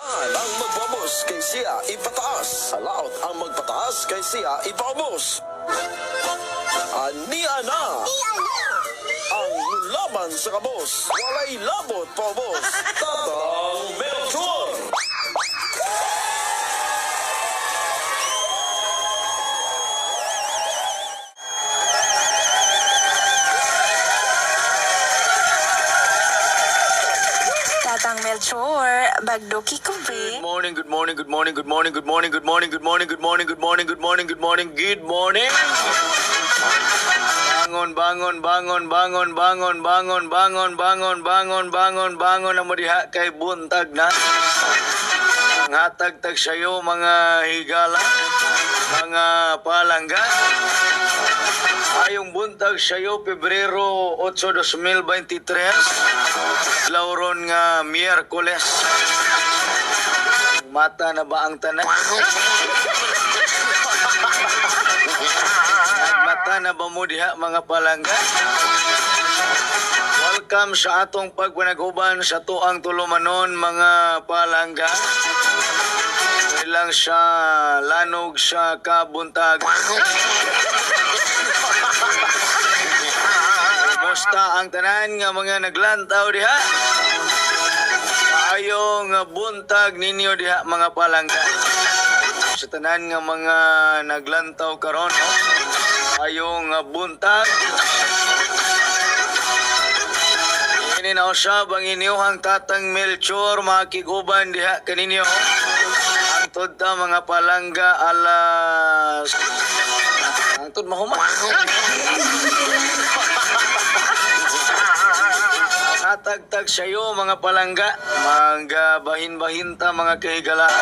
Ang magpaubos kay siya ipataas. Halaot ang magpataas kay siya ipaubos. Ania na ang laban sa kabos. Walay labot paubos. Tatang Melchor! Tatang Melchor, bagdoki ko Good be. morning, good morning, good morning, good morning, good morning, good morning, good morning, good morning, good morning, good morning, good morning, good morning. Bangon, bangon, bangon, bangon, bangon, bangon, bangon, bangon, bangon, bangon, bangon na mo diha kay buntag na. Ang hatag tag sayo mga higala, mga palangga. Ayong buntag sayo Pebrero 8, 2023. Lauron nga Miyerkules. Mata na ba ang tanan? Nagmata na ba mo diha mga palangga? Welcome sa atong pagpanaguban sa tuang tulumanon, mga palangga. Ilang sa lanog sa kabuntag. Kumusta ang tanan nga mga naglantaw diha? Maayong buntag ninyo diha, mga palangga. Sa tanan nga mga naglantaw karon, no? Maayong buntag. Ini na usab ang inyong Tatang Melchor makiguban diha kaninyo. Antod ta, mga palangga, alas Antod mahuman. Natagtag sayo, mga palangga, mga bahin-bahin ta, mga kahigalaan.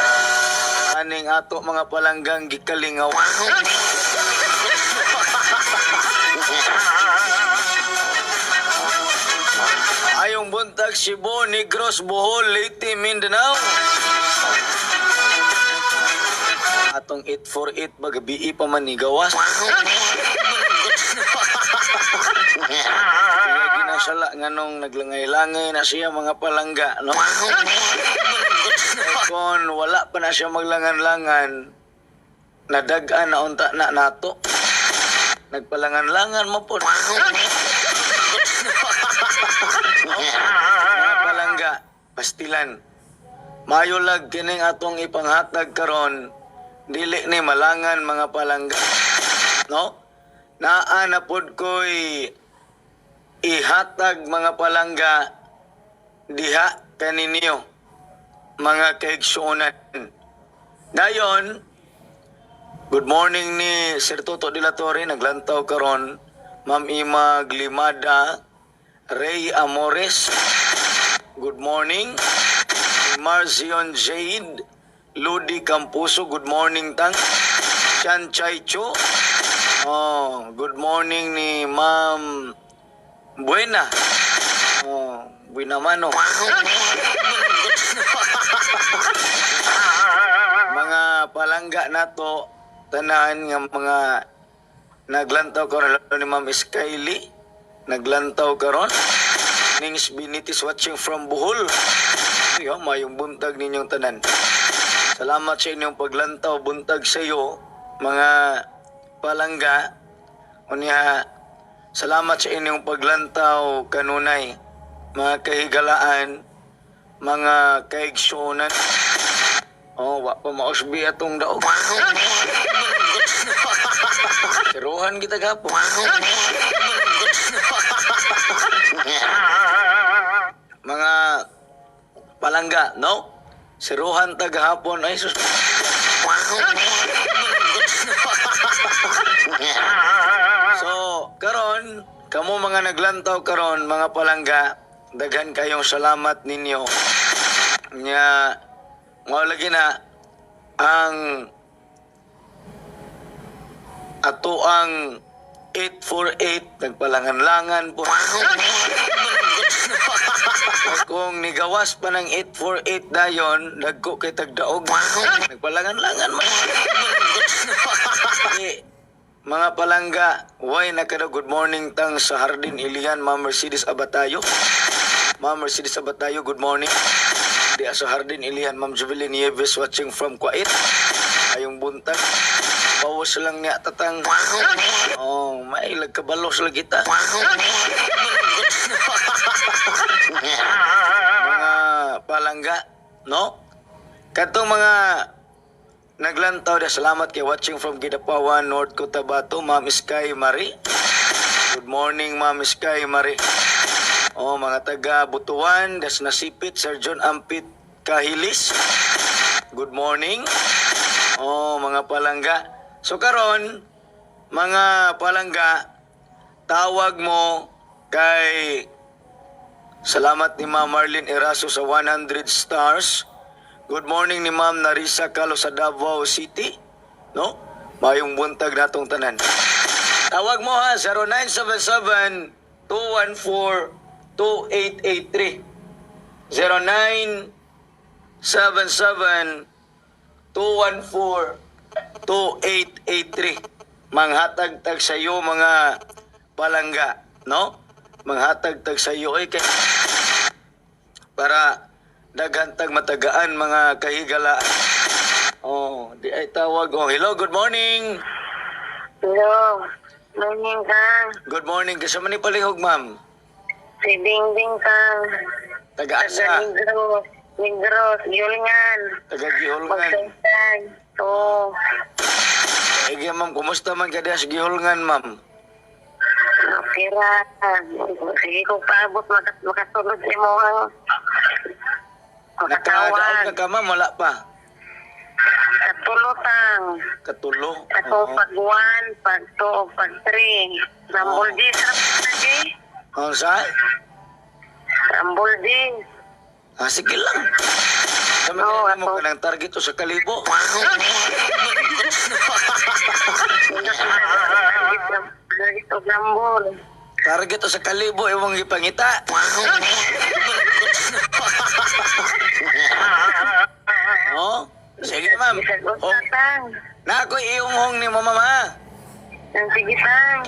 Aning ato, mga palanggang gikalingaw. Ayong buntag, Cebu, Negros, Bohol, Leyte, Mindanao. Atong 848 bagabi pa man ni gawas. Kaya ginasala nganong naglangay-langay na siya, mga palangga, no? Kung wala pa na siya maglangan-langan, nadag-an na unta na nato. Nagpalangan-langan mo po. Mga palangga, pastilan. Mayo lag kining atong ipanghatag karon, dili ni malangan, mga palangga. No? Naa na pod ko'y ihatag, mga palangga, diha kaninyo, mga kaigsuonan. Dayon, good morning ni Sir Toto de la Torre, naglantaw karon, Ma'am Ima Glimada, Ray Amores, good morning. Marzion Jade, Ludi Campuso, good morning tang. Chan Chai Cho, oh, good morning ni Ma'am Buena. Oh, buena mano. Mga palangga nato tanan nga mga naglantaw karon, lalo ni Ma'am Skyly naglantaw karon. Nings Binitis watching from Bohol. Yo, mayong buntag ninyong tanan. Salamat sa inyong paglantaw, buntag sa iyo, mga palangga. Unya, salamat sa inyong paglantaw kanunay, mga kahigalaan, mga kaigsunan. Oh, wa pa mausbi atong daog. Siruhan kita gapon. Mga palangga, no? Siruhan ta gahapon. Ay, sus. So, karon, kamo mga naglantaw karon, mga palangga, daghan kayong salamat ninyo. Nya, mao lagi na ang ato ang 848 nagpalangan-langan po. Kung nigawas pa ng 848 dayon, dagko kay tagdaog. Nagpalangan-langan man. Eh, mga palangga, why nakada good morning tang sa Hardin Ilian, Ma'am Mercedes Abatayo. Ma'am Mercedes Abatayo, good morning. Di sa Hardin Ilihan, Ma'am Jubilin Nieves watching from Kuwait. Ayong buntag. Bawas lang niya tatang. Oh, may lagkabalos lang kita. Mga palangga, no? Katong mga naglantaw dia, salamat kay watching from Gidapawan, North Cotabato, Ma'am Sky Marie. Good morning, Ma'am Sky Marie. Oh, mga taga Butuan, das Nasipit, Sir John Ampit Kahilis. Good morning. Oh, mga palangga. So karon, mga palangga, tawag mo kay. Salamat ni Ma'am Marlene Eraso sa 100 stars. Good morning ni Ma'am Narisa Calo sa Davao City. No? Mayong buntag natong tanan. Tawag mo ha, 0977-214-2883. 0977-214-2883. Manghatag tag sa iyo mga palangga, no? Manghatag tag sa iyo ay kay para daghan tag matagaan mga kahigala. Oh, di ay tawag. Oh, hello, good morning. Hello. Morning kang. Good morning. Kasi man ni palihog, ma'am. Si Dingding kang. Taga-asa, Taga Negros. Negros. Yulingan. taga Gihulngan. Magsaysay. Oo. Ege, ma'am, kumusta man ka diha sa Gihulngan, ma'am? Okay ra. Sige ko paabot makasulod si mo ang Nakadaog makatawag. na ka, ma'am? Wala pa. Katulutang. Katulo. Ato Oo. pag 1, pag 2, pag 3. Rambol G. Rambol G. Oh, sa? Rambol G. Ah, sige lang. Sa mga Oo, mo ako. ka ng target o sa kalibo. Target og Rambol. Target o sa kalibo, imong gipangita. Oh, sige ma'am. Bisag Oh, unsa tang. na ako iunghong ni mo ma'am ha. Ang sige tang.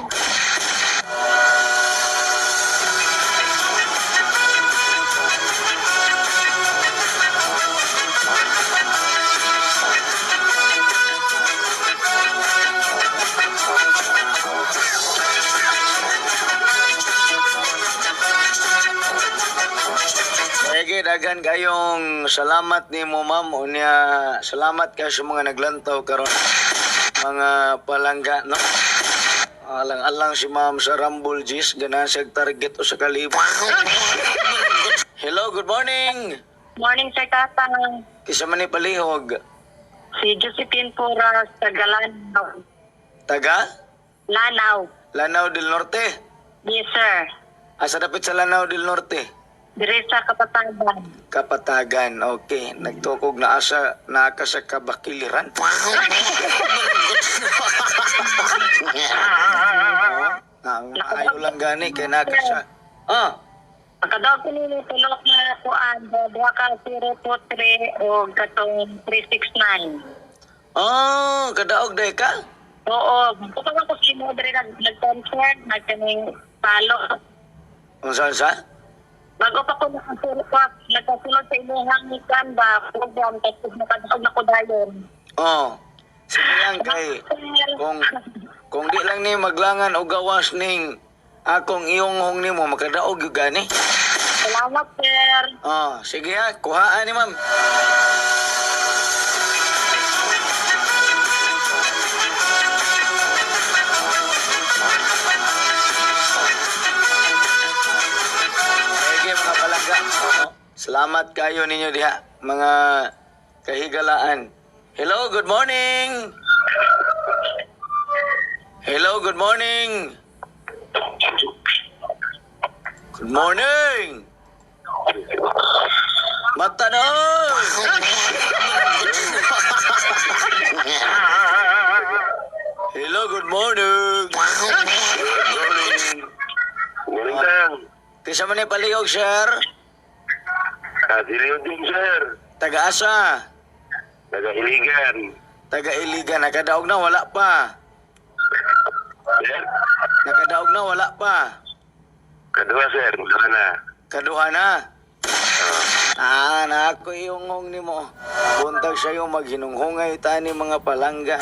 Sige, daghan kayong salamat ni mo ma'am. Unya, salamat kayo sa mga naglantaw karon mga palangga, no? Alang-alang si ma'am sa Rumble G's, ganahan siya target o sa kalibo. Hello, good morning. Morning, Sir Tatang. Kisa man ni palihog. Si Josephine Puras, taga Lanao. Taga? Lanao. Lanao del Norte. Yes, sir. Asa dapit sa Lanao del Norte? Dire sa Kapatagan. Kapatagan, okay. Nagtukog na asa, naaka sa kabakiliran. Oo, na, ayaw lang gani, kay naka sa. Ah, Pagkadaog ko nini, tulok na kuan, duha ka 023 o katong 369. Oh, kadaog day ka? Oo, gusto ko sa imo dire nag-concert, nagkaning palo. Unsa unsa? Bago pa ko nakasulod ko, nagkasulod sa imuhang kan ba, program, tapos nakadaog na ko dayon. Oh. Sige lang kay kung di lang ni maglangan o gawas ning akong iyong hong nimo makadaog gyud gani. Salamat, sir. Oh, sige ha, kuhaan ni ma'am. Sige mga palangga. Oh, salamat kayo ninyo diha mga kahigalaan. Hello, good morning. Hello, good morning. Good morning. Matanong! Hello, good morning. Good morning. Morning, Tang. Kisa man ni palihog, sir. Ah, si Leo din, sir. Taga-asa. Taga-Iligan. Taga-Iligan. Nakadaog na, wala pa. Sir? Nakadaog na, wala pa. Kadua, sir. Kadua na. Kaduha na. Ah, na ako ihunghong nimo. Buntag siya yung maghinunghungay tani, mga palangga.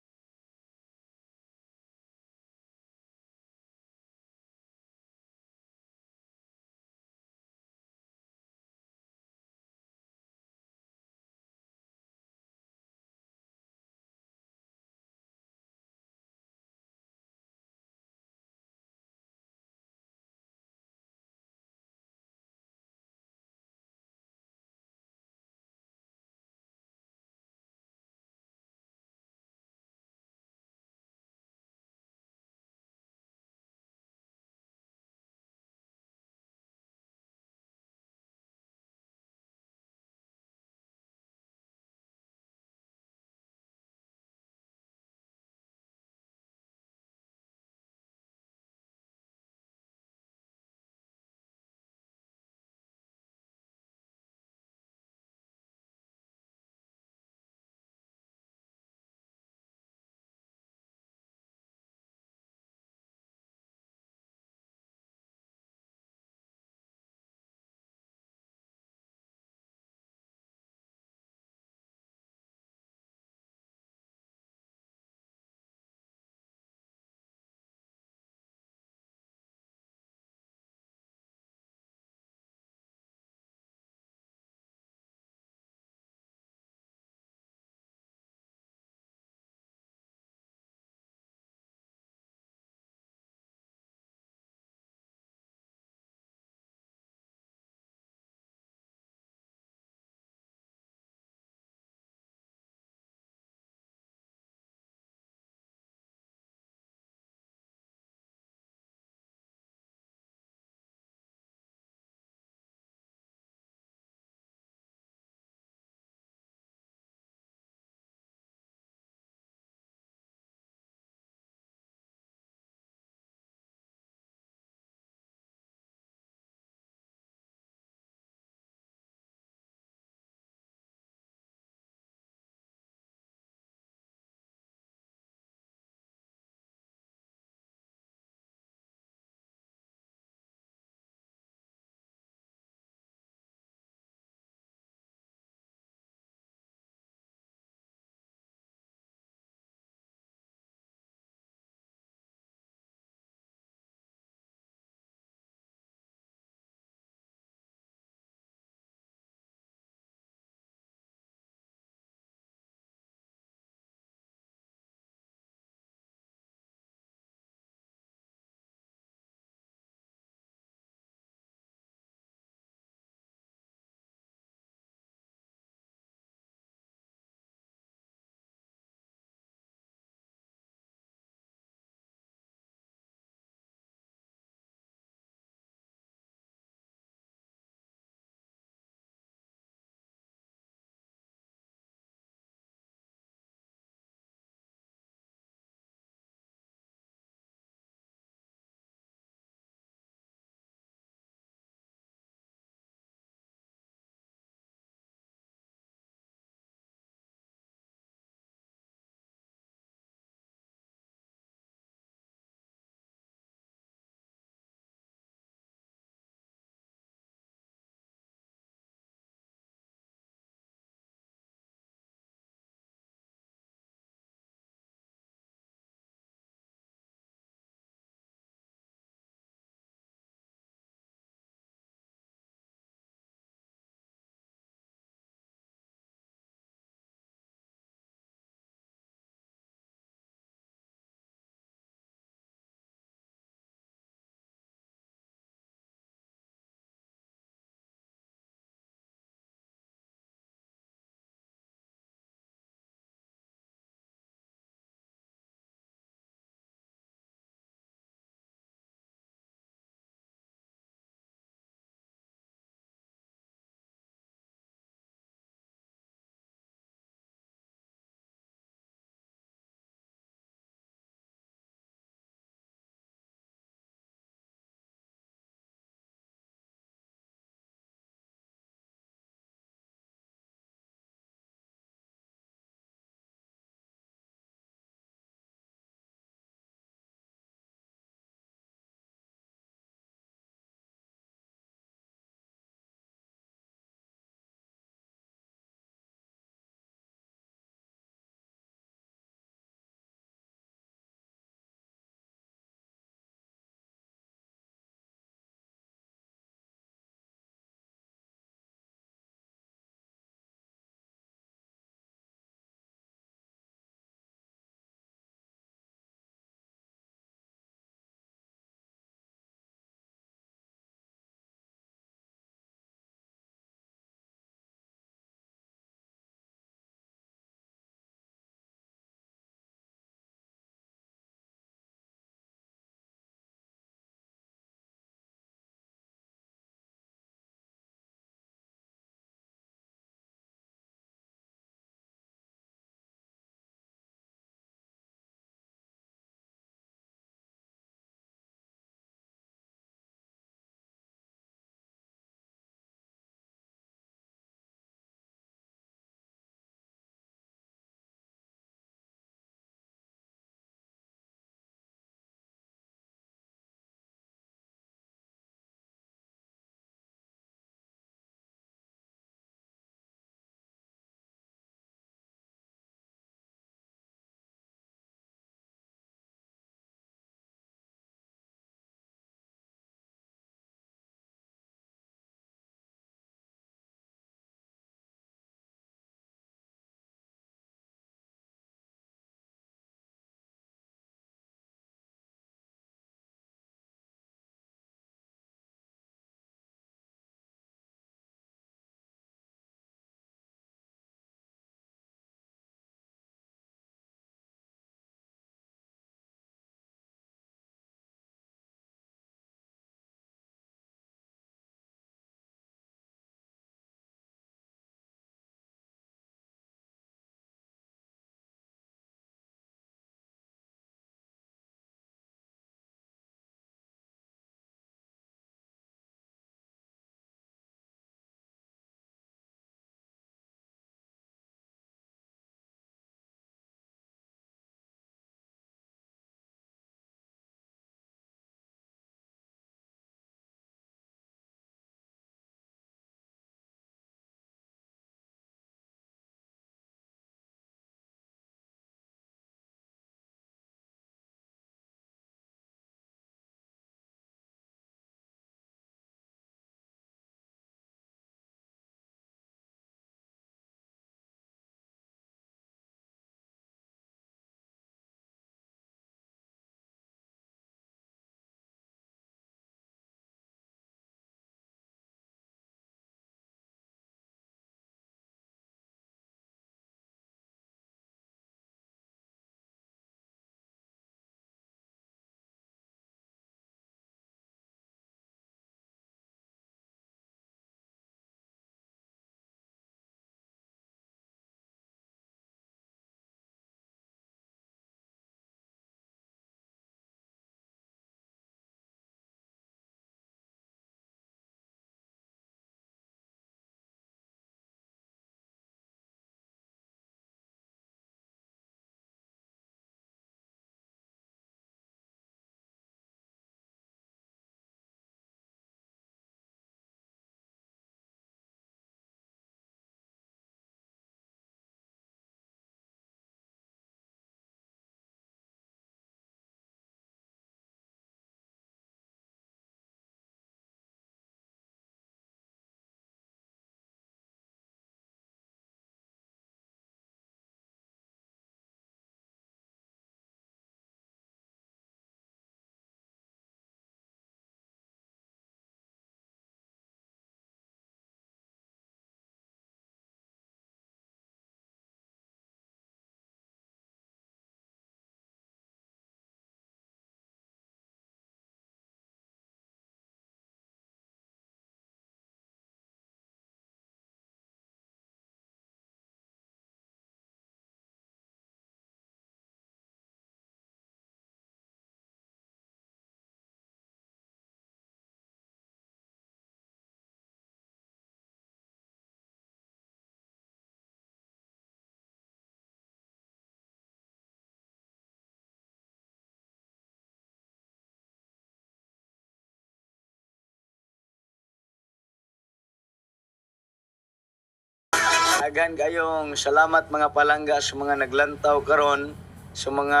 Daghan kayong salamat, mga palangga, sa mga naglantaw karon, sa mga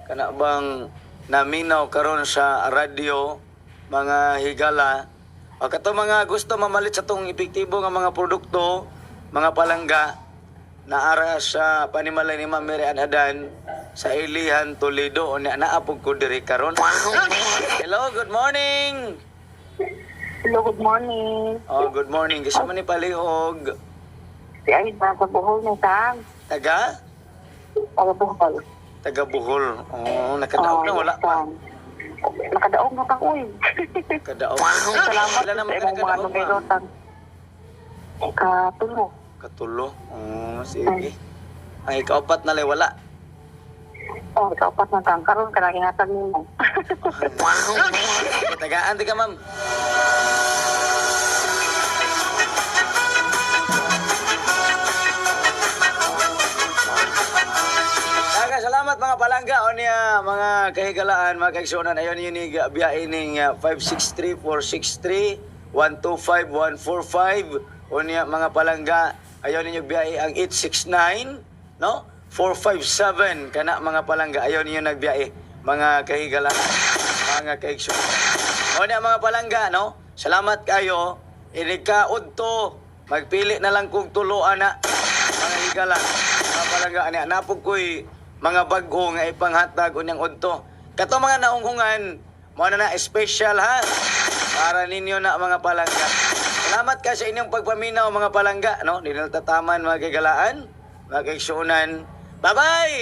kana bang naminaw karon sa radyo, mga higala. O kato mga gusto mamalit sa tong epektibo nga mga produkto, mga palangga, naara sa panimalay ni Ma'am Mary Ann Adan sa Ilihan, Toledo. Unya naa pud ko diri karon. Hello, good morning. Hello, good morning. Oh, good morning. Gusto mo ni palihog? Si Aida sa Bohol na sa Taga? Taga Bohol. Taga Bohol. Oh, nakadaog na wala pa. Nakadaog na kang uy. Kadaog. Salamat Wala naman sa imong mga nakadaog, ma'am. numero tang. Katulo. Katulo. Oh, sige. Ang ikaapat na lay wala. Oh, ikaapat na tang karon ka lang ihatag nimo. Sige, tagaan di ka, ma'am. Daga salamat, mga palangga, o niya mga kahigalaan, mga kaigsuonan, ayon yun ni biyahe ning 563 463 125 145. O niya, mga palangga, ayon ninyo biyahe ang 869, no, 457 kana, mga palangga. Ayon ninyo nagbiyahe, mga kahigalaan, mga kaigsuonan. O niya, mga palangga, no, salamat kayo. Inig ka udto, magpili na lang kog tulo ana, mga higala, mga palangga. Ani napog ko'y mga bag-o nga ipanghatag unyang udto. Kato mga naunghungan, mo na na special ha. Para ninyo na, mga palangga. Salamat ka sa inyong pagpaminaw, mga palangga, no? Di na tataman, mga kagalaan, mga kaigsuonan. Bye-bye!